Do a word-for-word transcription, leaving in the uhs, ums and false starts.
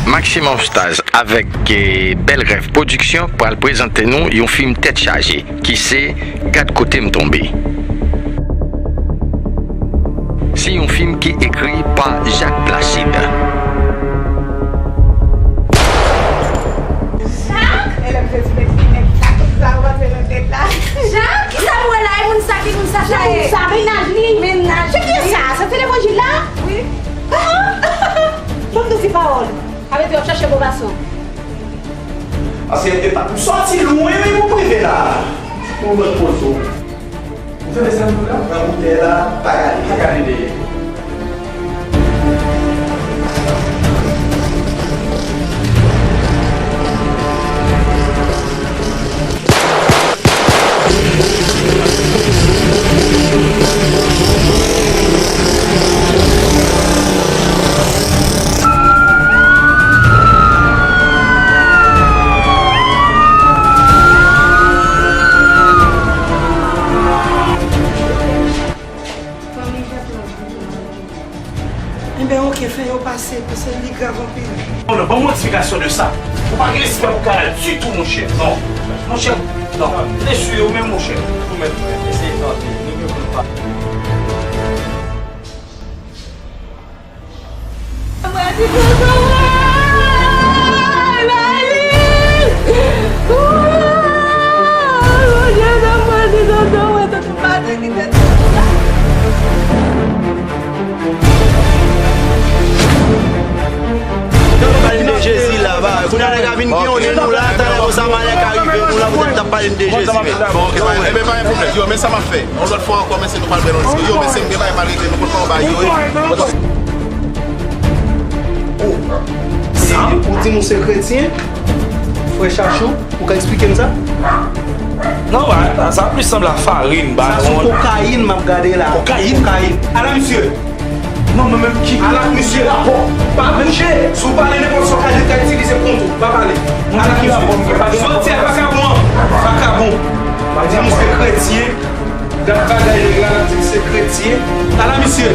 Maximum Stars avèk, eh, Bèl Rèv Pwodiksyon pral prezante nou yon fim tèt chaje ki se Gad Kote M Tonbe. Se yon fim ki ekri pa Jacques Placide. Jacques! Jacques! Kisa m wè la? E moun sa, ki moun sa, sa ye? Sa, mennaj li. Mennaj li. Se ki sa? Se telefòn Jil la? Wi. Ah! Ban m di pawòl. Avèk yo ap chache bo gason. Paske e pa pou sòti lwen wi pou m rive la. Pou lòt kote. Ou fè sa nou la? Pran boutèy la, pa gade. Pa gade dèyè. Enben, oke, fè yo pase, paske li grav anpil. Non, non, ban mwen eksplikasyon de sa. Ou pa gen respè pou Kara ditou, monchè. Non. Monchè, non. Eswiye w menm, monchè. Ou menm, eseye tande. Nou gen pou nou pa. Pale de Jezi la, ba. Kounye a nèg la vin gen yon nou la, talè konsa malè ka rive nou la, poutèt n ap pale de Jezi menm. Bon, ok, pa, enben, pa gen pwoblèm. Yo, men sa m ap fè. Yon lòt fwa ankò, mesye, nou pral bèl ansanm. Yo, mesye, m gen bagay m al regle, nou konn pa yon bagay, yo, wi. Ou di m ou se kretyen, frè Chachou, ou ka eksplike m sa? Non, ba, sa plis sanble a farin, ba. Sa se yon kokayin m ap gade la. Kokayin? Kokayin. Ala misye! Non, mwen menm ki. Ala misye rapò. Pa bouje. Si w pale nenpòt sa w ka di, w ka itilize kont ou. Pa pale. Ala misye. Soti a vakabon an. Vakabon. Di nou se kretyen. Gad bagay nèg la, l ap di l se kretyen. Ala misye.